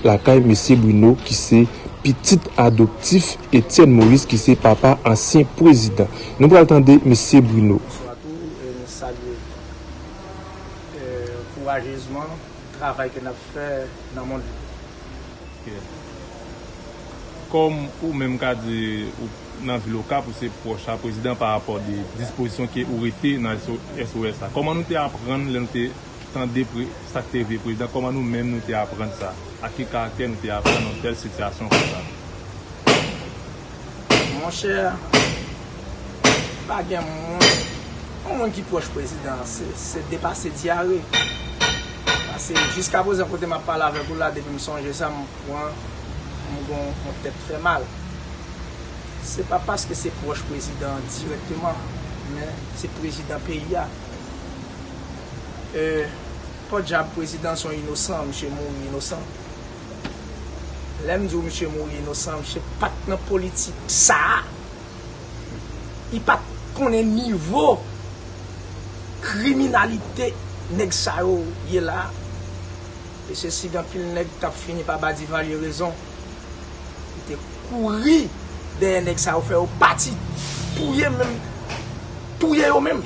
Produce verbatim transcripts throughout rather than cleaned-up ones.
lakay mesye Bruno ki se pitit adoptif Etienne Moïse ki se papa ansyen prezidan. Nou pral tande mesye Bruno. Bonswa tou, e nou salye, e, kourajezman travay ke n ap fè nan mond lan. Ok. Kòm ou menm ka di ou nan vil Okap, ou se pwòch a prezidan pa rapò de dispozisyon ke ou rete nan S O S la. Kòman nou te aprann lè nou te tande pre-, sa k te rive prezidan, kòman nou menm nou te aprann sa? Ak ki karaktè nou te aprann yon tèl sitiyasyon konsa? Monchè, pa gen moun, yon moun ki pwòch prezidan, se, se depase dyare. Paske jiskaprezan kote m ap pale avèk ou la, depi m sonje sa, m pran, m gon yon tèt fè mal. Se pa paske se pwòch prezidan an dirèkteman, men se prezidan peyi a. E, podyab prezidan se yon inosan, misye mouri inosan. Lè m di w misye mouri inosan, misye pa t nan politik sa a. Li pa t konnen nivo kriminalite nèg sa yo ye la. E se si gen anpil nèg t ap fini pa ba Divalye rezon. Li te kouri dèyè nèg sa yo, fè yo pati, touye menm, touye yo menm.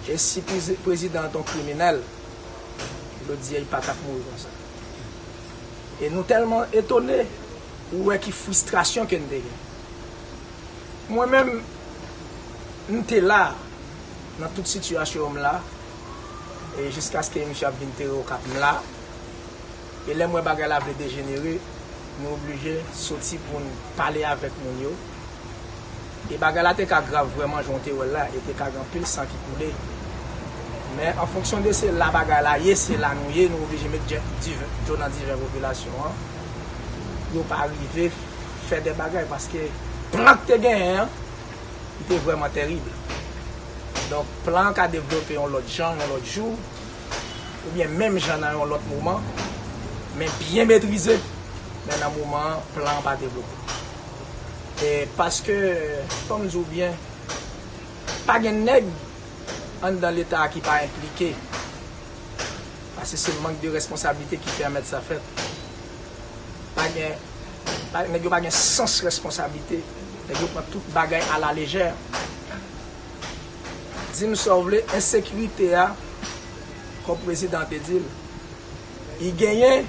E si prezi-, prezidan an te yon kriminèl, jodi a, li pa t ap mouri konsa. E nou tèlman etone, ou wè ki fristrasyon ke n te gen. Mwen menm, m te la, nan tout sitiyasyon yo m la, e jiskaske misye ap vin tere Okap m la. E lè m wè bagay la vle dejenere, nou oblije soti pou n pale avèk moun yo. E bagay la te ka grav vrèman jan w te wè l la, e te ka gen anpil san ki koule. Men an fonksyon de se la bagay la ye, se la nou ye, nou oblije met dje-, diven, dlo nan diven popilasyon an. Yo pa rive fè de bagay, paske plan k te genyen an, li te vrèman terib. Donk, plan an ka devlope yon lòt jan, yon lòt jou, oubyen menm jan nan yon lòt moman, men byen metrize, men nan moman an, plan an pa devlope. E paske, fò m di w byen, pa gen nèg anndan Leta a ki pa enplike. Paske se mank de responsablite ki pèmèt sa fèt. Pa gen, pa, nèg yo pa gen sans responsablite. Nèg yo pran tout bagay alalejè. Di m sa w vle, ensekirite a, kòm prezidan an te di l, li genyen,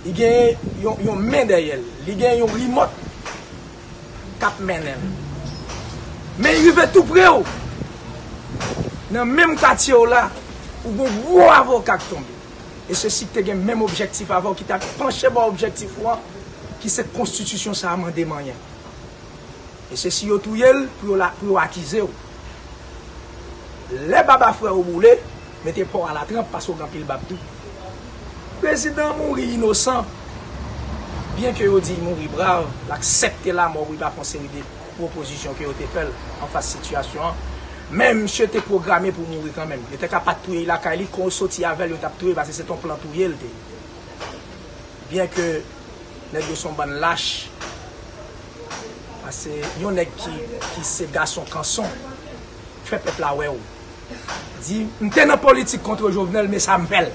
li genyen yon, yon men dèyè l. Li genyen yon rimòt k ap mennen l. Men li rive tou pre w. Nan menm katye w la, ou gon gwo avoka k tonbe. E se si k te gen menm objektif avè w, ki t ap panche bò objektif ou an, ki se konstitisyon sa a mande manyen. E se si yo touye l pou yo la, pou yo akize w. Lè baba frè w boule, mete pa w alatranp paske w gen anpil bab tou. Prezidan an mouri inosan. Byenke yo di l mouri brav, l aksepte lanmò pou li pa fè yon seri de pwopozisyon ke yo te fè l anfas sitiyasyon an. Men misye te pwograme pou mouri kanmenm. Yo te ka pa t touye l lakay li, kon yo soti avè l, yo t ap touye l, paske se t yon plan touye l te ye. Byenke nèg yo se yon bann lach, paske yon nèg ki, ki se gason kanson, fè pèp la wè w. Di, m te nan politik kont Jovenel, men sa m fè l.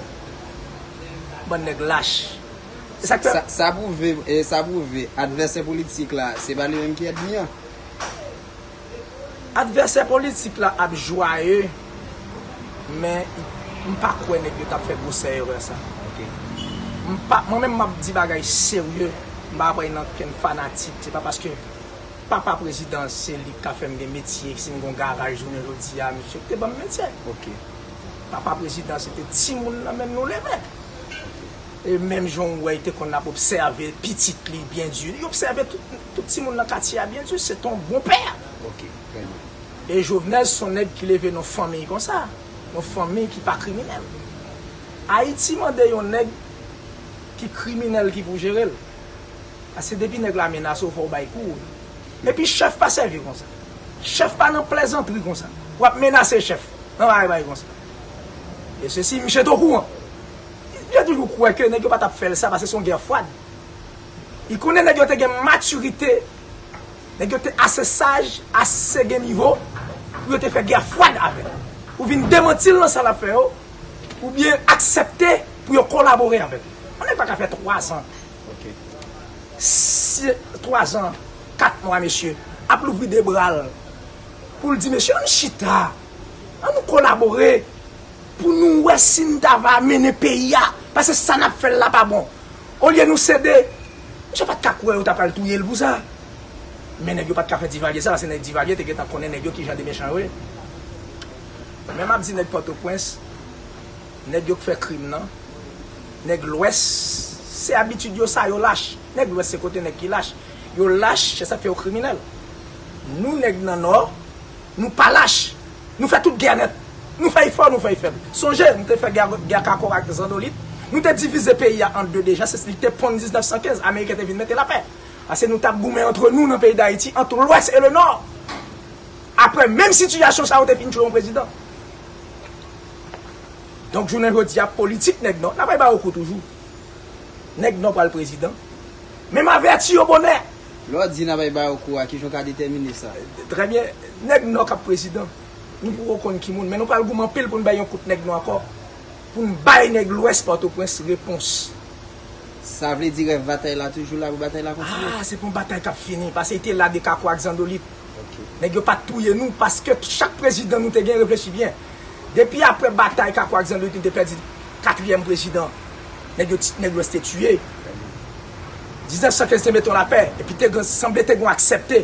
Bann nèg lach. E sa k fè Sa, sa pwouve, e sa pwouve, advèsè politik la, se pa li menm ki ènmi an. Advèsè politik la ap jwaye, men m pa kwè nèg yo t ap fè gwosè erè sa. Ok. M pa, mwen menm m ap di bagay serye, m pa pran nan kenn fanatik, se pa paske papa prezidan se li k ka fè m gen metye, si m gen yon garaj jounen jodi a, misye te ban m metye. Ok. Papa prezidan se te timoun nan men nou leve. E menm jan w wè, li te konn ap obsève pitit li byen di. Li obsève tout, tout timoun nan katye a byen di. Se te yon bon pè. Ok, trè byen. E Jovenel se yon nèg ki leve nan fanmiy konsa. Yon fanmiy ki pa kriminèl. Ayiti mande yon nèg ki kriminèl ki pou jere l. Paske depi nèg la menase w, fò w bay kou. Epi chèf pa sèvi konsa. Chèf pa nan plezantri konsa. W ap menase chèf nan bagay bagay konsa. E se si misye te okouran. Misye toujou kwè ke nèg yo pa t ap fè l sa paske se yon gè fwad. Li konnen nèg yo te gen matirite, nèg yo te ase saj, ase gen nivo pou yo te fè gè fwad avè l. Ou vin demanti l nan sa l ap fè yo, oubyen aksepte pou yo kolabore avèk li. Yon nèg pa ka fè twa zan, si, twa zan, kat mwa, mesye, ap louvri de bra l pou l di, mesye, ann chita, ann nou kolabore pou nou wè si n ta va mennen peyi a, paske sa n ap fè l la pa bon. Olye nou sede, misye pa t ka kwè yo ta pral touye l pou sa. Men nèg yo pa t ka fè Divalye sa, paske nèg Divalye te gentan konnen nèg yo ki jan de mechan yo ye. Men m ap di nèg Pòtoprens, nèg yo k fè krim nan, nèg Lwès, se abitid yo sa, yo lach. Nèg Lwès se kote nèg ki lach. Yo lach, se sa k fè yo kriminèl. Nou nèg nan Nò, nou pa lach. Nou fè tout gè nèt. Nou fè l fò, nou fè l fèb. Sonje, nou te fè gè, gè Kakò ak Zandolit. Nou te divize peyi a an de deja, se li te ponn diznèf san kenz, Ameriken te vin mete lapè. Paske nou t ap goumen antre nou nan peyi Dayiti, ant Lwès e le Nò. Apre menm sitiyasyon sa, yo te fin tchwe yon prezidan. Donk, jounen jodi a, politik nèg Nò, n ap bay Bawokou toujou. Nèg Nò pral prezidan. Men m avèti yo bonè. Lè w di n ap bay Bawokou a, kijan w ka detèmine sa? Trè byen, nèg Nò k ap prezidan. Nou poko konn ki moun, men nou pral goumen anpil pou n bay yon kout nèg Nò ankò. Pou n bay nèg Lwès Pòtoprens repons. Sa vle di rèv batay la toujou la pou batay la kontinye? Ah, se pa yon batay k ap fini, paske li te la de Kako ak Zandolit. Ok. Nèg yo pa t touye nou, paske chak prezidan nou te gen, reflechi byen. Depi apre batay Kako ak Zandolit, nou te pèdi katriyèm prezidan. Nèg yo ti, nèg Lwès te tiye. Diznèf san kenz te mete yon lapè, epi te gen, sanble te gen yon aksepte.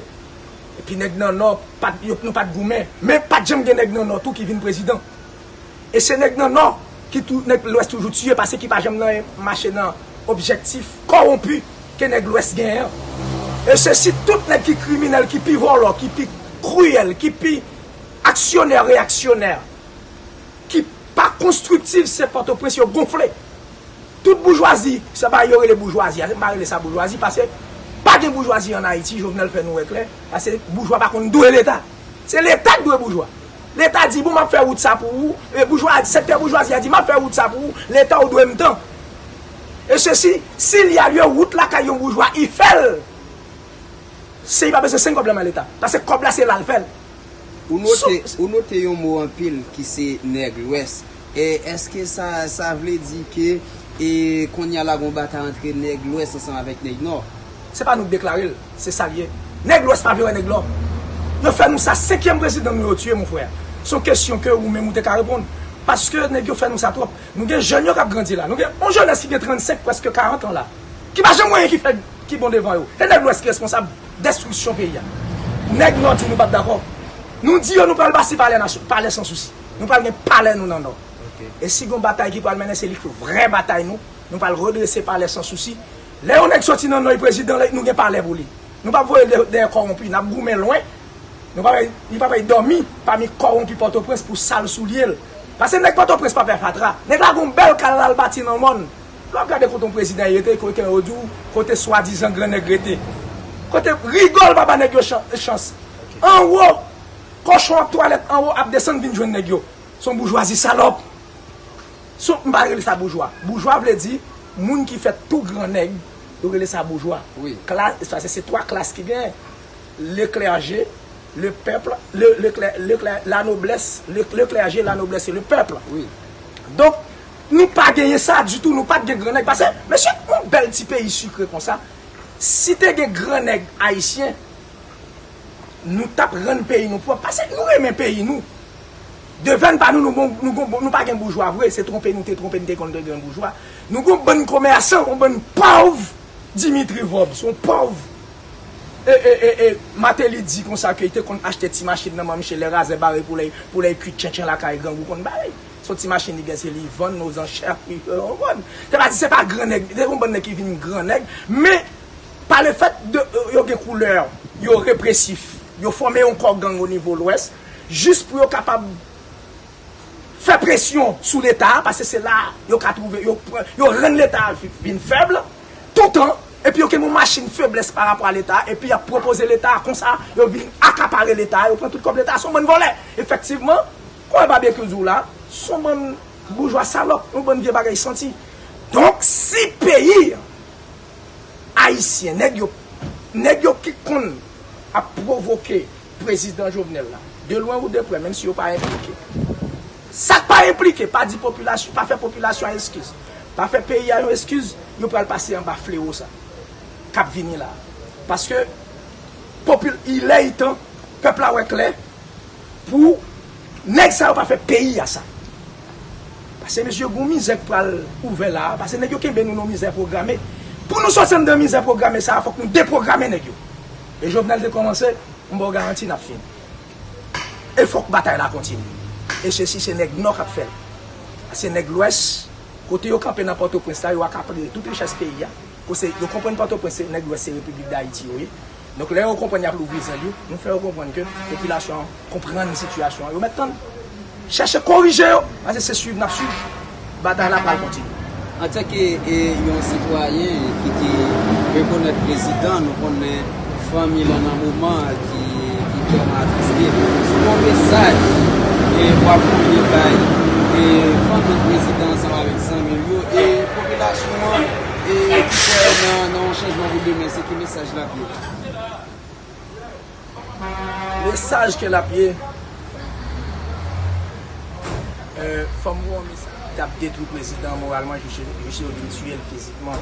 Epi nèg nan Nò, pa t, yo, nou pa t goumen. Men pa t janm gen nèg nan Nò tou ki vin prezidan. E se nèg nan Nò ki tou, nèg Lwès toujou tiye, paske ki pa janm nan mache nan objektif kòwonpi ke nèg Lwès genyen an. E se si tout nèg ki kriminèl, ki pi vòlò, ki pi kriyèl, ki pi aksyonè reyaksyonè, ki pa konstriktif, se Pòtoprens yo gonfle. Tout boujwazi, se pa yo rele boujwazi a, m pa rele sa boujwazi, paske pa gen boujwazi ann Ayiti, Jovenel fè nou wè klè, paske boujwa pa konn dwe Leta. Se Leta k dwe boujwa. Leta di, bon, m ap fè wout sa pou ou, e boujwa, sektè boujwazi a di, m ap fè wout sa pou ou, Leta ou dwe m tan. E sesi, s'il y a lieu, wout lakay yon boujwa, i fè l. Se li pa bezwen senk kòb la nan Leta. Paske kòb la se la l fè l. Ou note, ou note yon mo anpil ki se nèg Lwès. E èske sa, sa vle di ke, e, kounye a la gon batay antre nèg Lwès ansanm avèk nèg Nò? Se pa nou k deklare l, se sa l ye. Nèg Lwès pa vle wè nèg Nò. Yo fè nou sa, senkyèm prezidan nou yo tiye, mon frè. Se yon kesyon ke ou menm ou te ka reponn. Paske nèg yo fè nou sa twòp. Nou gen jèn yo k ap grandi la. Nou gen yon jenès ki gen trannsenk, prèske karant an la, ki pa janm wè anyen ki fèt, ki bon devan yo. E nèg Lwès ki responsab destriksyon peyi a. Nèg Nò di nou p ap dakò. Nou di yo nou pral bati palè nasyon, palè Sansousi. Nou pral gen palè nou nan Nò. E si gon batay ki pral mennen, se li k vrè batay nou. Nou pral redrese palè Sansousi. Lè yon nèg soti nan Nò, li prezidan, nou gen palè pou li. Nou p ap voye dèyè kòwonpi, n ap goumen lwen. Nou pa bay, li pa bay dòmi pami kòwonpi Pòtoprens pou sal soulye l. Paske nèg Pòtoprens pa fè fatra. Nèg la gon bèl kay l al bati nan mòn. Lè w ap gade kote yon prezidan rete, kote yo di w, kote swadizan gran nèg rete. Kote rigòl pa ba nèg yo chan- chans. Anwo, kochon ap twalèt anwo ap desann vin jwenn nèg yo. Se yon boujwazi salòp. Se yon, m pa rele sa boujwa. Boujwa vle di moun ki fèt tou gran nèg, yo rele sa boujwa. Wi. Klas, paske se twa klas ki genyen. Le clergé, le peuple, le, le clè- le clè- la noblesse, le, le clergé, la noblesse et le peuple. Wi. Donk, nou pa genyen sa ditou, nou pa t gen gran nèg. Paske, mesye, yon bèl ti peyi sikre konsa, si te gen gran nèg ayisyen, nou t ap rann peyi nou pwòp. Paske nou renmen peyi nou. Devèn pa nou, nou, bon, nou, bon, nou pa gen boujwa vre. Se twonpe nou te twonpe, nou te konn te gen boujwa. Nou gon bann komèsan, yon bann pòv. Dimitri Vorbe, se yon pòv. E, e, e, e, Martelly di konsa ke li te konn achte ti machin nan men misye, lè razè bare pou lè, pou lè kuit tchentchen lakay grangou konn bare. Se yon ti machin li gen, se li vann, aux enchères, li vann. Se pa di se pa gran nèg, se yon bann nèg ki vin gran nèg, men pa le fèt de, euh, yo gen koulè, yo represif, yo fòme yon kò gang o nivo Lwès, jis pou yo kapab fè presyon sou Leta a, paske se la yo ka twouve, yo pran, yo rann Leta a vi- vin fèb, toutan, epi yo gen yon machin feblès pa rapò a Leta a, epi y ap pwopoze Leta a konsa, yo vin akapare Leta a, yo pran tout kòb Leta a, se yon bann vòlè. Efektivman, kòman Babekyou di w la, se yon bann boujwa salòp, yon bann vye bagay santi. Donk, si peyi ayisyen, nèg yo, nèg yo ki konn ap pwovoke prezidan Jovenel la, de lwen ou de prè, menm si yo pa enplike. Sa k pa enplike, pa di popilasyon, pa fè popilasyon an eskiz. Pa fè peyi a yon eskiz, yo pral pase anba flewo sa k ap vini la. Paske popil, il est temps, pèp la wè klè pou nèg sa yo pa fè peyi a sa. Paske mesye, gon mizè k pral ouvè la, paske nèg yo kenbe nou nan mizè pwograme. Pou nou sòti anndan mizè pwograme sa, fòk nou depwograme nèg yo. E Jovenel te kòmanse, m ba w garanti n ap fini. E fòk batay la kontinye. E sesi se nèg Nò k ap fè l. Se nèg Lwès, kote yo kanpe nan Pòtoprens la, yo akapare tout richès peyi a. Kote yo konprann Pòtoprens se nèg Lwès, se Repiblik Dayiti yo ye. Donk lè yo konprann y ap louvri zèl yo, nou fè yo konprann ke popilasyon an konprann sitiyasyon an. Yo mèt tann. Chèche korije yo, paske se swiv n ap swiv. Batay la pral kontinye. Antanke, e, yon sitwayen ki te rekonèt prezidan, nou konnen fanmi l an nan moman ki, ki vrèman atriste. Se yon mesaj, e, w ap voye bay, e, fanmi prezidan ansanm avèk zanmi l yo, e popilasyon an, e, ki kwè nan, nan yon chanjman pou demen, se ki mesaj l ap ye? Mesaj ke l ap ye, e, fò m voye yon mesaj ki t ap detwi prezidan an moralman jis, jis yo vin tiye l fizikman.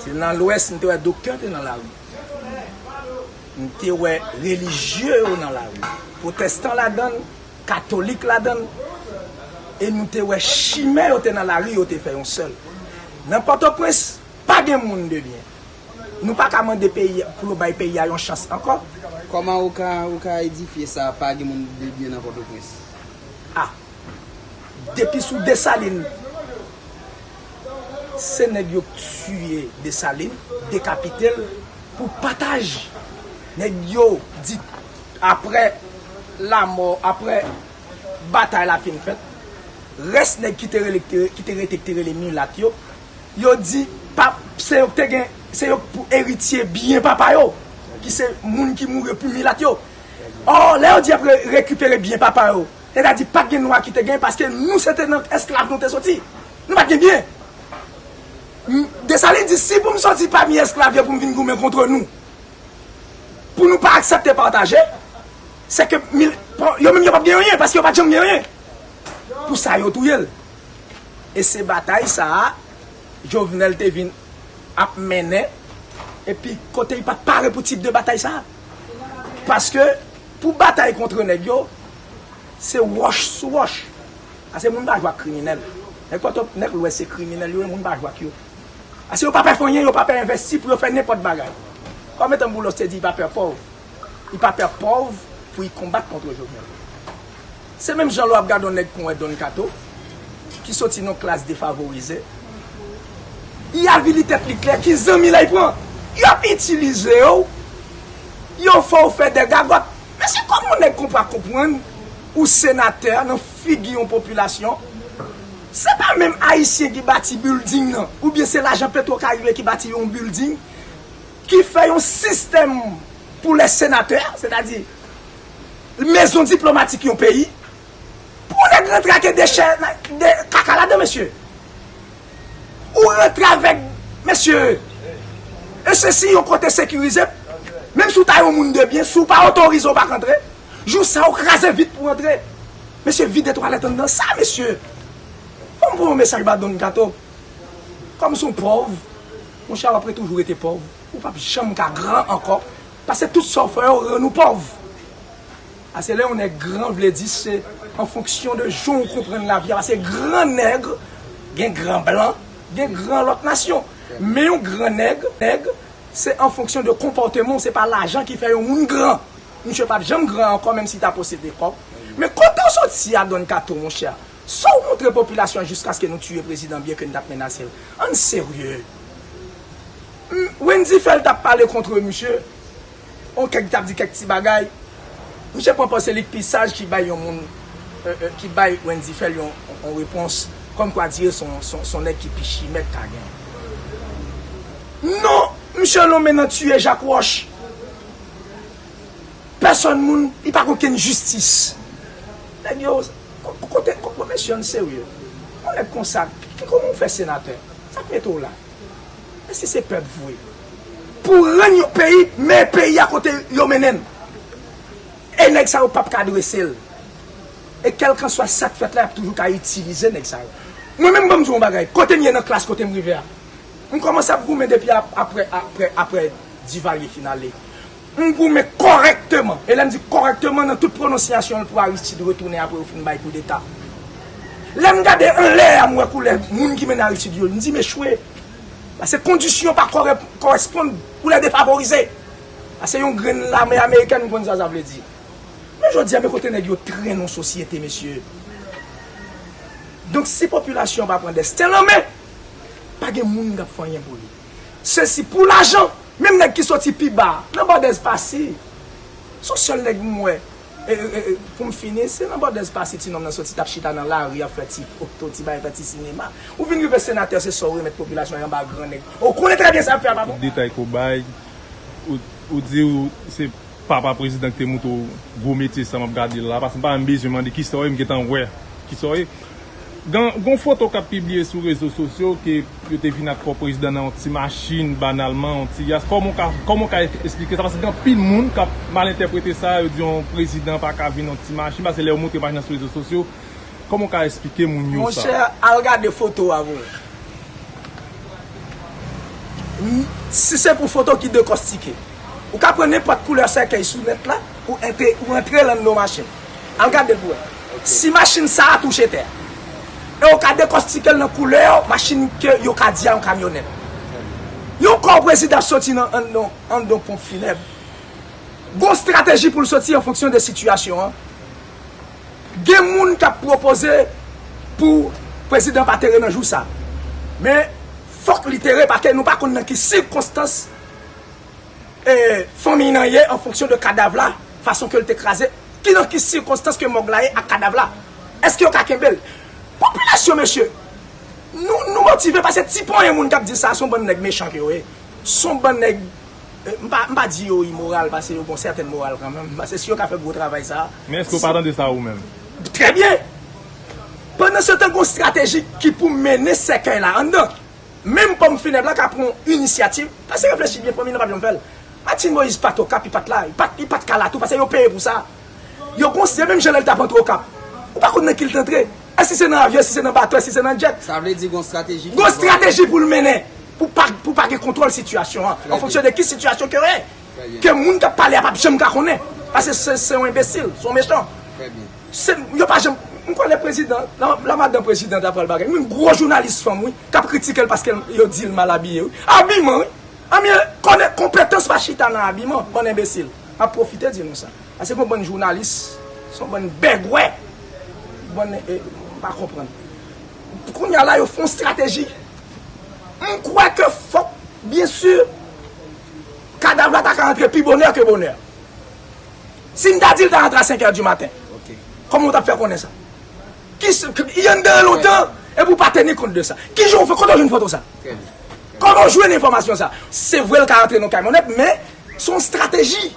Se nan Lwès, m te wè doktè te nan lari. M te wè relijye yo nan lari. Pwotestan ladan l, katolik ladan l. E nou te wè chimè yo te nan lari, yo te fè yon sèl. Nan Pòtoprens, pa gen moun de byen. Nou pa ka mande peyi pou yo bay peyi a yon chans ankò. Kòman ou ka, ou ka edifye sa, pa gen moun de byen nan Pòtoprens? A, depi sou Desalin, se nèg yo k tiye Desalin, dekapite l pou pataj. Nèg yo di, apre lamò, apre batay la fin fèt, rès nèg ki te rele, ki te rete, ki te rele milat yo, yo di, pa, se yo k te gen, se yo k pou eritye byen papa yo, ki se moun ki mouri pou milat yo. Ò, lè yo di y ap re-, rekipere byen papa yo, sètadi pa t gen nwa ki te gen, paske nou se te nan esklav nou te soti. Nou pa t gen byen. M-, Desalin di, si pou m soti pami esklav yo pou m vin goumen kont nou, pou nou pa aksepte pataje, se ke mil-, yo menm yo p ap gen anyen, paske yo pa t janm gen anyen. Pou sa yo touye l. E se batay sa a, Jovenel te vin ap mennen, epi kote li pa t pare pou tip de batay sa a. Paske pou batay kont nèg yo, se wòch sou wòch. Paske moun pa jwe ak kriminèl. Nèg Pòto, nèg Lwès se kriminèl yo ye, moun pa jwe ak yo. Paske yo pa pè fè anyen, yo pa pè envesti pou yo fè nenpòt bagay. Kòm etan Boulos te di, li pa pè pòv. Li pa pè pòv pou li konbat kont Jovenel. Se menm jan lè w ap gade yon nèg kon wè Don Kato, ki soti nan klas defavorize, li avili tèt li klè, ki zanmi la li pran. Y ap itilize w, yo fè w fè dè gagòt. Mesye, kòman yon nèg konpa konprann ou senatè nan figi yon popilasyon? Se pa menm Ayisyen ki bati bilding nan, oubyen se lajan Petro Caribe ki bati yon bilding, ki fè yon sistèm pou lè senatè, sètadi mezon diplomatik yon peyi, pou nèg rantre ak dechè, de kaka ladan, mesye. Ou rantre avèk, mesye, e se si yon kote sekirize, menm si w ta yon moun de byen, si w pa otorize, w pa k antre, jou sa w kraze vit pou w antre. Mesye, vide twalèt anndan sa, mesye. Fò m voye yon mesaj ba Don Kato. Kòm se yon pòv, monchè, w ap re-, toujou rete pòv. Ou p ap janm ka gran ankò. Paske tout sa w fè yo rann ou pòv. Paske lè yon nèg gran, vle di se an fonksyon de jan w konprann lavi a. Paske gran nèg gen gran blan, gen gran lòt nasyon. Men yon gran nèg, nèg, se an fonksyon de konpòteman w, se pa lajan ki fè yon moun gran. Misye p ap janm gran ankò, menm si l ta posede kòb. Men kote w soti a, Don Kato, monchè? Sa w montre popilasyon an jiskaske nou tiye prezidan, byen ke n t ap menase l? Ann serye. M, Wendy Phèl t ap pale kont misye, on kèk t ap di kèk ti bagay. Misye pran pòz se li k pi saj ki bay yon moun, e, e, ki bay Wendy Phèl yon, yon repons, kòmkwa dire se yon, se yon, se yon nèg ki pi chimè k ka gen. Non, misye lonmen nan tiye Jak Wòch. Pèsòn moun, li pa gen okenn jistis. Nèg yo, ko-, kote, ko-, ko-, mesye, ann serye. Yon nèg konsa, ki, kòman w fè senatè? Sa k mete w la? Èske se pèp vre? Pou rann yon peyi, men peyi a kote yo mennen n. E nèg sa yo p ap ka drese l. E kèlkanswa sa k fèt la, y ap toujou ka itilize nèg sa yo. Mwen menm, ban m di w yon bagay. Kote m ye nan klas, kote m rive a, m kòmanse ap goumen depi ap- apre, apre, apre Divalye fin ale. M goumen kòrèkteman. E lè m di kòrèkteman, nan tout pwononsyasyon l pou Aristide retounen apre yo fin bay koudeta. Lè m gade anlè a, m wè koulè moun ki mennen Aristide yo, m di m echwe. Paske kondisyon pa kòrè- kòresponn, koulè defavorize. Paske yon grenn lame amerikèn, m konn sa sa vle di. Men jodi a, men kote nèg yo trennen yon sosyete, mesye. Donk, si popilasyon pa pran desten l an men, pa gen moun k ap fè anyen pou li. Se si pou lajan, menm nèg ki soti pi ba, nan Bòdèz Pasi, se yon sèl nèg m wè. E, e, e, e, pou m fini, se nan Bòdèz Pasi ti nonm nan soti t ap chita nan lari ap fè ti foto, ti bagay, fè ti sinema. Ou vin rive senatè, se sa w remèt popilasyon an anba gran nèg. Ou konnen trè byen sa y ap fè a, pa bon? Tout detay ke w bay, ou, ou di w se papa prezidan ki te montre w gwo metye sa m ap gade l la, paske m pa menm bezwen mande kisa w ye, m gentan wè kisa w ye. Gen, gen foto k ap pibliye sou rezo sosyo ke yo te vin ak kò prezidan nan yon ti machin, banalman, yon ti yas. Kòman w ka, kòman w ka esplike sa? Paske gen anpil moun k ap mal entèprete sa, yo di yon prezidan pa ka vin yon ti machin, paske lè yo montre machin nan sou rezo sosyo, kòman w ka esplike moun yo sa? Monchè, al gade foto a pou wè. Si se pou foto ki dekòstike, ou ka pran nenpòt koulè sèkèy sou nèt la, ou antre, ou antre l anndan machin. Al gade l pou wè. Si machin sa a touche tè a. E ou ka dekòstike l nan koulè machin ke yo ka di a yon kamyonèt. Yon kò prezidan ap soti nan anndan, anndan ponp finèb. Gon estrateji pou l soti an fonksyon de sitiyasyon an. Gen moun k ap pwopoze pou prezidan pa tere nan jou sa. Men, fòk li tere, paske nou pa konn nan ki sikonstans, e, fanmi nan ye an fonksyon de kadav la, fason ke l te kraze, ki nan ki sikonstans ke mòg la ye ak kadav la. Èske yo ka kenbe l? Popilasyon, mesye, nou, nou motive, paske ti ponyen moun k ap di sa, se yon bann nèg mechan ke yo ye. Se yon bann nèg, e, m pa, m pa di yo imoral, paske yo gon sètèn moral kanmenm, paske si yo ka fè gwo travay sa a. Men èske w pa tande sa ou menm? Trè byen! Pandan se tan, gon estrateji ki pou mennen sèkèy la anndan. Menm pòm finèb la ka pran yon inisyativ, paske reflechi byen, fanmi nan p ap janm fè l. Martine Moïse pa t Okap, li pa t la, li pa t, li pa t ka la tou, paske yo peye pou sa. Yo gon, se menm jan lè l t ap antre Okap. Ou pa konn nan ki l t antre. Èske se nan avyon, èske se nan bato, èske se nan djèt? Sa vle di gon estrateji ki Gon estrateji pou l mennen, pou pa, pou pa gen kontwòl sitiyasyon an, an fonksyon de ki sitiyasyon ke yo ye. Ke moun k ap pale a p ap janm ka konnen. Paske se, se yon enbesil, se yon mechan. Se, yo pa janm, m konnen prezidan, la, la madan prezidan ta pral bagay. Menm gwo jounalis fanm, wi, k ap kritike l paske l- yo di l mal abiye, wi. Abiman, wi. Anmye, konnen konpetans pa chita nan abiman, bann enbesil. M ap pwofite di nou sa. Paske gon bann jounalis, se yon bann bègwè, bann, e, m pa konprann. Kounye a la, yo fè yon estrateji. M kwè ke fòk, byen si, kadav la ta ka antre pi bonè ke bonè. Si m ta di l ta antre a senkè di maten, kòman w t ap fè konnen sa? Ki s- ki- y anndan lontan, epi w pa teni kont de sa. Ki jan w fè, kote w jwenn foto sa? Kote w jwenn enfòmasyon sa? Se vre l ka antre nan kamyonèt, men se yon estrateji.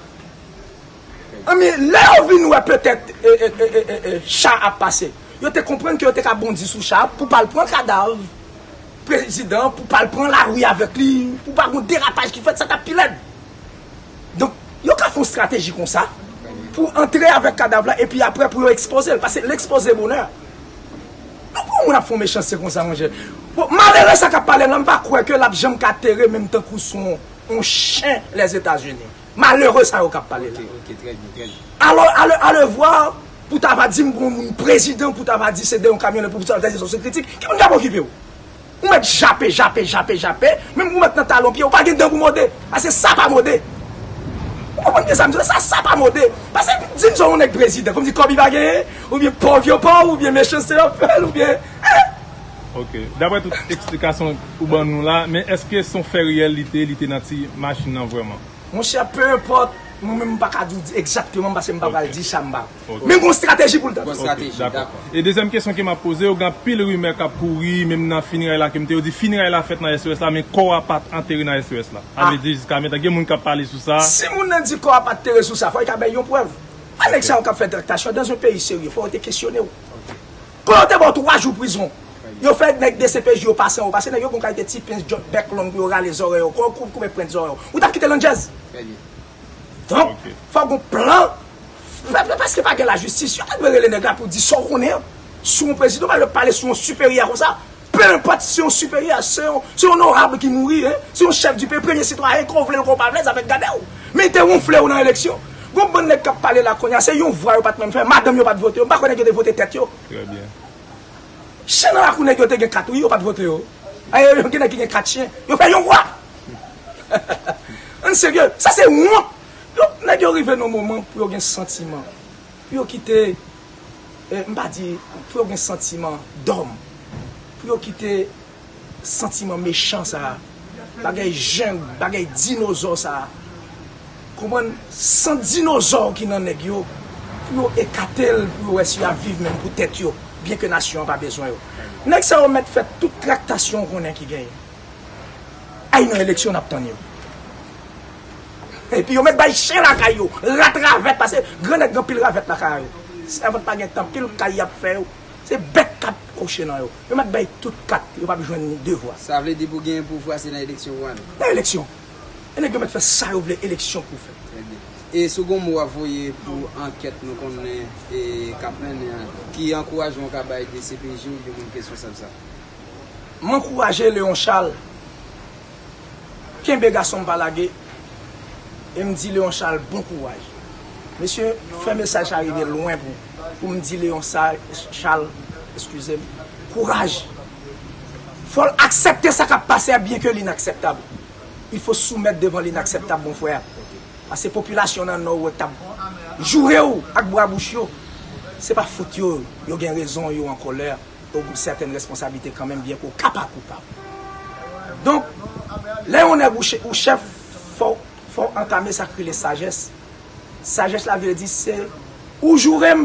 Anmye, lè yo vin wè petèt, e, e, cha ap pase, yo te konprann ke yo te ka bondi sou cha a pou pa al pran kadav prezidan, pou pa al pran lari avèk li, pou pa gon derapaj ki fèt, sa t ap pi lèd. Donk, yo ka fè yon estrateji konsa pou antre avèk kadav la epi apre pou yo ekspoze l, paske l ekspoze bonè. Donk, pou yon moun ap fè yon mechanste konsa, monchè. Bon, malere sa k ap pale la, m pa kwè ke l ap janm ka tere menm tankou se yon, yon chen Lèzetazini. Malere sa yo k ap pale la. Ok, ok, trè byen, trè byen. Alò, alè, alè vwa, pou ta va di m gon moun prezidan, pou ta va di se de yon kamyonèt pou sa, se sou kritik. Ki moun k ap okipe w? Ou mèt jape, jape, jape, jape, menm ou mèt nan talon pye, ou pa gen dan pou mòde. Paske sa pa mòde. Ou konprann byen sa m di w la? Sa, sa pa mòde. Paske di m sa yon nèg prezidan, kòmsi kòb li pa genyen, oubyen pòv yo pòv, oubyen mechanste yo ap fè l, oubyen, eh! Ok. Daprè tout eksplikasyon ou ban nou la, men èske se yon fè reyèl li te, li te nan ti machin nan vrèman? Monchè, peu importe, mwen menm m pa ka di w egzakteman paske m pa pral di sa m pa. Ok. Men gon estrateji pou l tande. Gon estrateji, dakò. E dezyèm kesyon ke m ap poze w, gen anpil rimè k ap kouri, menm nan fineray la ke m te, yo di fineray la fèt nan S E S la, men kò a pa t antere nan S E S la. Sa vle di jiska mentan, gen moun k ap pale sou sa. Si moun nan di kò a pa t tere sou sa, fò l ka bay yon prèv. Pa nèg sa yo k ap fè traktasyon, dans un pays sérieux, fò yo te kesyone w. Kon yo te ba w twa jou prizon, yo fè nèg D C P J yo pase anwo, paske nèg yo gon kalite ti pens djòb bèk long pou yo rale zòrèy ou, kon yo koupe pwent zòrèy ou. Ou t ap kite landjèz? Donk, fò gon plan. Pèp la, paske pa gen lajistis, yo ta dwe rele nèg la pou di sa w konnen an. Sou yon prezidan, ou pa dwe pale sou yon siperyè konsa. Pe enpòt si se yon siperyè, se yon, se yon onorab ki mouri, hein? Se yon chèf di peyi, premye sitwayen, ke w vle l, ke w pa vle l, sa fèk gade w. Men te wonfle w nan eleksyon. Gon bann nèg k ap pale la kounye a, se yon vwa yo pa t menm fè, madanm yo pa t vote yo, m pa kwè nèg yo te vote tèt yo. Trè byen. Chen nan lakou nèg yo te gen kat, wi, yo pa t vote yo. Ay, gen nèg ki gen kat chen, yo fè yon vwa. Ann serye, sa se wont. Donk, nèg yo rive nan moman pou yo gen santiman. Pou yo kite, eh, m pa di, pou yo gen santiman dòm. Pou yo kite santiman mechan sa a, bagay jeng, bagay dinozò sa a. Konprann, san dinozò ki nan nèg yo, pou yo ekate l, pou yo wè si y ap viv menm pou tèt yo, byen ke nasyon an pa bezwen yo. Nèg sa yo mèt fè tout traktasyon w konnen ki genyen. Ay nan eleksyon n ap tann yo. Epi yo mèt bay chen lakay yo, rat ravèt, paske grannèg gen anpil ravèt lakay yo. Sèvant pa gen tan, pil kay y ap fè yo. Se bèt k ap kouche nan yo. Yo mèt bay tout kat, yo p ap jwenn ni de vwa. Sa vle di pou genyen pouvwa, se nan eleksyon pou ale. Nan eleksyon. E nèg yo mèt fè sa yo vle, eleksyon pou fè. Trè byen. E si w gen yon mo w ap voye pou ankèt nou konnen e k ap mennen an, ki ankourajman w ka bay D C P J oubyen moun k responsab sa? M ankouraje Léon Charles. Kenbe gason m pa lage. E m di Léon Charles bon kouraj. Mesye, fè mesaj sa rive lwen pou, pou m di Léon Sa-, Charles, eskize m, kouraj. Fò l aksepte sa k ap pase a, byen ke l inakseptab. Il faut soumettre devant l'inakseptab, mon frè. Paske popilasyon nan Nò ou wè k t ap joure w ak bwa bouch yo, se pa fot yo, yo gen rezon, yo an kòlè. Ou gen sètèn responsablite kanmenm, byen ke w ka pa koupab. Donk, lè yon nèg ou che-, ou chèf, fò, fò w antame sa k rele sajès. Sajès la vle di se, ou joure m,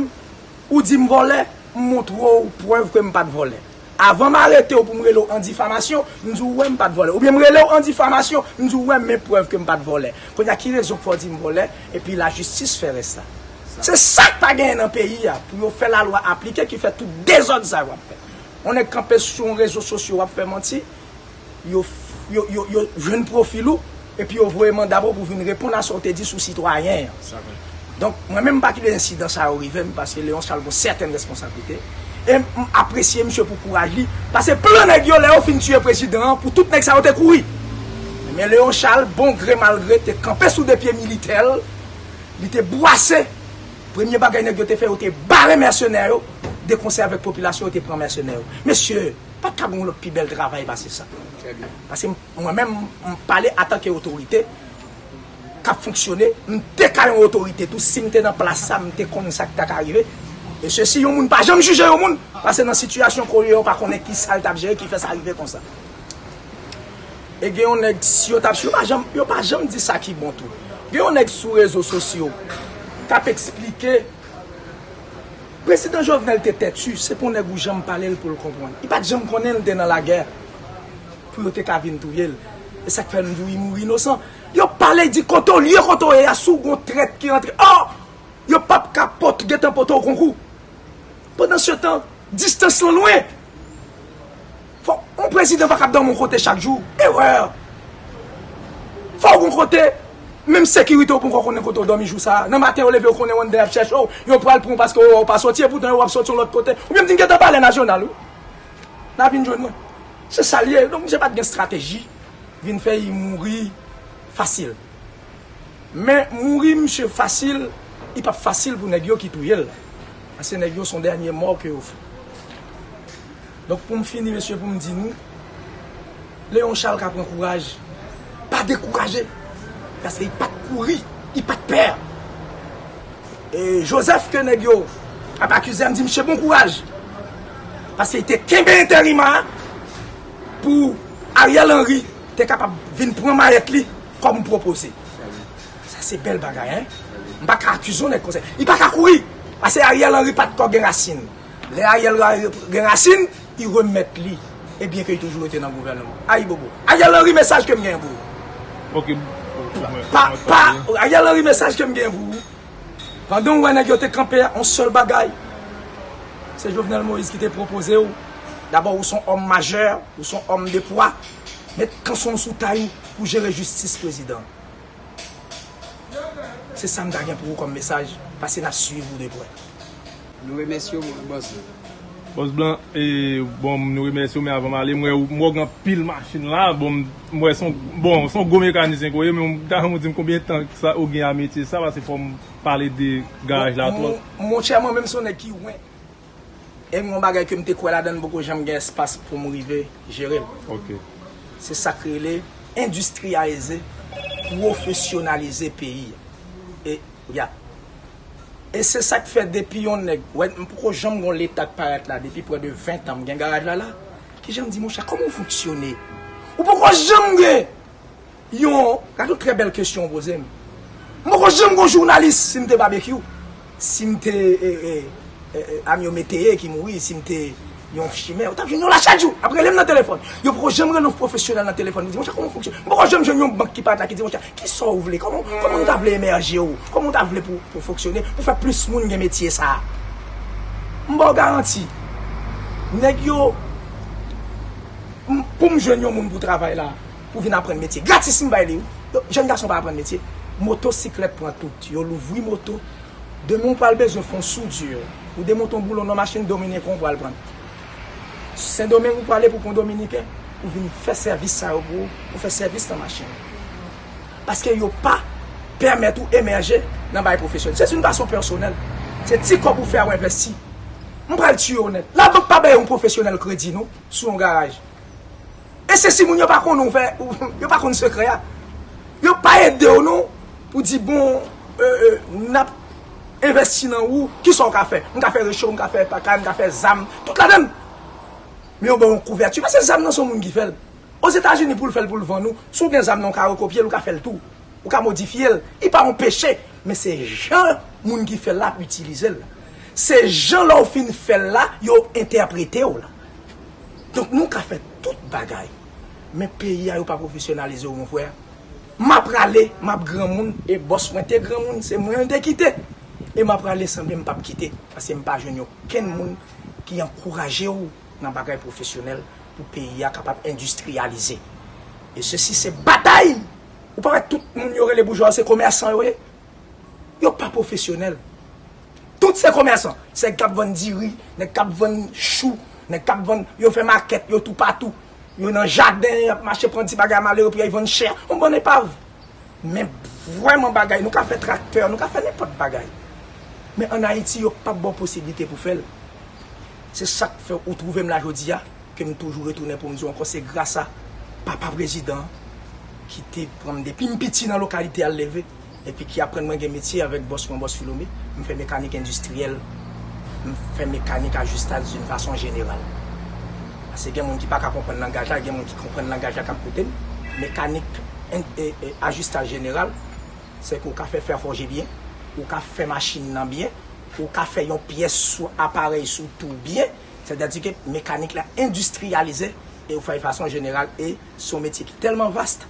ou di m vòlè, m montre w prèv ke m pa t vòlè. Avan m arete w pou m rele w an difamasyon, m di w wè m pa t vòlè. Oubyen m rele w an difamasyon, m di w wè men prèv ke m pa t vòlè. Kounye a ki rezon k fè w di m vòlè, epi lajistis fè rès la. Se sa k pa genyen nan peyi a, pou yo fè lalwa aplike ki fè tout dezòd sa yo ap fè. Yon nèg kanpe sou yon rezo sosyo w ap fè manti, yo, yo, yo, yo jwenn pwofil ou, epi yo voye manda pou w pou vin reponn a sa w te di sou sitwayen an. Donk, mwen menm m pa kite ensidan sa yo rive m, paske Léon Charles gen sètèn responsablite. E m apresye misye pou kouraj li, paske plan nèg yo, lè yo fin tiye prezidan an, pou tout nèg sa yo te kouri. Men Léon Charles, bon gre mal gre, te kanpe sou de pye militè l, li te bwase. Premye bagay nèg yo te fè, yo te bare mèsenè yo, de konsè avèk popilasyon, yo te pran mèsenè yo. Mesye, pa t ka gen yon lòt pi bèl travay pase sa. Trè byen. Paske m, mwen menm, m pale antanke otorite k ap fonksyone, m te ka yon otorite tou, si m te nan plas sa, m te konn sa k ta ka rive. E sesi, yon moun pa janm jije yon moun, paske nan sitiyasyon ke w ye, ou pa konnen ki sa l t ap jere, ki fè sa rive konsa. E gen yon nèg, si yo t ap, yo pa janm, yo pa janm di sa ki bon tou. Gen yon nèg sou rezo sosyo k ap eksplike, Prezidan Jovenel te tèti, se pa yon nèg ou janm pale l pou l konprann. Li pa t janm konnen l te nan lagè pou yo te ka vin touye l. E sa k fè nou di w li mouri inosan. Yo pale, di kote w ye, kote w ye a, si w gon trèt ki rantre, oh! Yo p ap ka pot-, gentan pote w konkou. Pandansetan, distans lan lwen. Fò, yon prezidan pa kab dòmi yon kote chak jou. Erè! Fò w gon kote, menm sekirite w poko konnen kote w dòmi jou sa a. Nan maten, yo leve, yo konnen w anndan, y ap chèche w. Yo pral pran w paske yo wè w pa soti, epoutan yo wè w ap soti yon lòt kote. Oubyen m di n gentan pale nasyonal, wi. N a vin jwenn mwen. Se sa l ye. Donk, misye pa t gen estrateji vin fè li mouri fasil. Men mouri misye fasil, li p ap fasil pou nèg yo ki touye l la. Paske nèg yo se yon dènye mò ke yo fè. Donk pou m fini, mesye, pou m di nou, Léon Charles ka pran kouraj. Pa dekouraje. Paske li pa t kouri, li pa t pè. E Joseph ke nèg yo ap akize a, m di misye bon kouraj. Paske li te kenbe enterim a pou Ariel Henry te kapab vin pran mayèt li kòm pwopoze. Sa se bèl bagay, en. M pa ka akize yon nèg konsa. Li pa ka kouri. Paske Ariel Henry pa t ko gen rasin. Lè Ariel Henry gen rasin, li remèt li. E byen ke li toujou rete nan gouvènman. Ayibobo. Ariel Henry, mesaj ke m gen pou ou. Ok. Pa, pa, Ariel Henry, mesaj ke m gen pou ou. Pandan w wè nèg yo te kanpe a, yon sèl bagay. Se Jovenel Moïse ki te pwopoze w. Dabò, ou se yon òm majè, ou se yon òm de pwa. Met kanson w sou tay ou pou jere jistis prezidan. Se sa m ta gen pou ou kòm mesaj, paske n ap swiv ou de prè. Nou remèsye w, bòs nou. Bòs Blan, e, bon, nou remèsye w, men avan m ale, m wè ou, m wè w gen anpil machin la, bon, m wè se yon, bon, se yon gwo mekanisyen ke w ye, men m ta renmen w di m konbyen tan sa ou gen a metye sa, paske fò m pale de garaj la twòp. Mon, monchè, mwen menm se yon nèg ki wen. E yon bagay ke m te kwè ladan l, m poko janm gen espas pou m rive jere l. Ok. Se sa k rele endistriyalize, pwofesyonalize peyi a. E, ya. E se sa k fè depi yon nèg, wè, m poko janm gon leta k parèt la depi prè de ven tan m gen garaj la la. Kijan m di, monchè, kòman w fonksyone? Ou poko janm gen yon, gade yon trè bèl kesyon w poze m. M poko janm gon jounalis si m te Babekyou, si m te, e, e, e, e, Amyo Meteye ki mouri, si m te yon chimè, ou t ap jwenn yo la chak jou, ap rele m nan telefòn. Yo poko janm rele yon pwofesyonèl nan telefòn pou di, monchè, kòman w fonksyone? M poko janm jwenn yon bank ki parèt la ki di, monchè, kisa w vle? Kòman, kòman w ta vle emèje w? Kòman w ta vle pou, pou fonksyone, pou fè plis moun gen metye sa a? M ba w garanti, nèg yo, m, pou m jwenn yon moun pou travay la, pou vin aprann metye. Gratis m bay li, wi. Yo, jèn gason pa aprann metye. Motosiklèt pran tout. Yo louvri moto. Demen w pral bezwen fè yon soudure. Ou demonte yon boulon nan machin, Dominiken w pral pran. Sendomeng ou prale pou pran Dominiken, pou vin fè sèvis sa yo pou ou, pou fè sèvis nan machin. Paske yo pa pèmèt ou emèje nan bagay pwofesyonèl. Se yon fason pèsonèl. Se ti kòb ou fè a w envesti. M pral tiye w nèt. Labank pa bay yon pwofesyonèl kredi non, sou yon garaj. E se si moun yo pa konnen w fè, yo pa konn sekrè a. Yo pa ede w non, pou di, bon, e, e, n ap envesti nan ou, kisa w ka fè? M ka fè recho, m ka fè pakay, m ka fè zam, tout ladan l. Men yo ba w yon kouvèti, paske zam nan se yon moun ki fè l. Ozetazini, pou l fè l, pou l vann ou, si w gen zam nan, w ka rekopye l, ou ka fè l tou. Ou ka modifye l. Li pa yon peche, men se jan moun ki fè l la ap itilize l. Se jan lè w fin fè l la, yo entèprete w la. Donk, nou ka fè tout bagay. Men peyi a, yo pa pwofesyonalize w, mon frè. M ap prale, m ap granmoun, e bòs mwen te granmoun, se mwen l te kite. E m ap prale sanble m p ap kite, paske m pa jwenn okenn moun ki ankouraje w nan bagay pwofesyonèl pou peyi a kapab endistriyalize. E sesi se batay! Ou pa wè tout moun yo rele boujwa yo se komèsan yo ye? Yo pa pwofesyonèl. Tout se komèsan. Se nèg k ap vann diri, nèg k ap vann chou, nèg k ap vann, yo fè makèt, yo toupatou. Yo nan jaden, y ap mache pran ti bagay malere pou y al vann chè. Yon bann epav. Men vrèman bagay, nou ka fè traktè, nou ka fè nenpòt bagay. Men ann Ayiti, yo p ap ba w posiblite pou fè l. Se sa k fè ou twouve m la jodi a, ke m toujou retounen pou m di w ankò, se gras a papa prezidan an ki te pran m depi m piti nan lokalite a l leve, epi ki aprann mwen gen metye avèk bòs mwen, bòs Filome. M fè mekanik endistriyèl, m fè mekanik ajistaj d'une façon générale. Paske gen moun ki pa ka konprann langaj la, gen moun ki konprann langaj la k ap koute m. Mekanik en-, e, e, ajistaj jeneral, se ke w ka fè fè fòje byen, ou ka fè machin nan byen, ou ka fè yon pyès sou aparèy sou tou byen, sètadi ke mekanik la endistriyalize e ou fè l fason jeneral e se yon metye ki tèlman vast,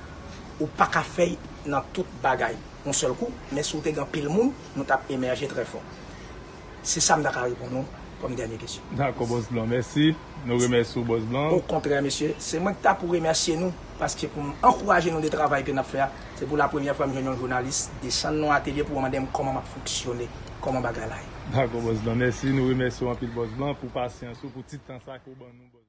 ou pa ka fè l nan tout bagay yon sèl kou, men si w te gen anpil moun, nou t ap emèje trè fò. Se sa m ta ka reponn ou kòm dènye kesyon. Dakò, Bòs Blan, mèsi. Nou remèsye w, Bòs Blan. Okontrè, mesye, se mwen ki ta pou remèsye nou, paske pou m ankouraje nou de travay ke n ap fè a, se pou la premyè fwa m jwenn yon jounalis desann nan atelye pou mande m kòman m ap fonksyone, kòman bagay la ye. Dakò, Bòs Blan, mèsi. Nou remèsye w anpil, Bòs Blan, pou pasyans ou, pou ti tan sa ke w ban nou, Bòs Blan.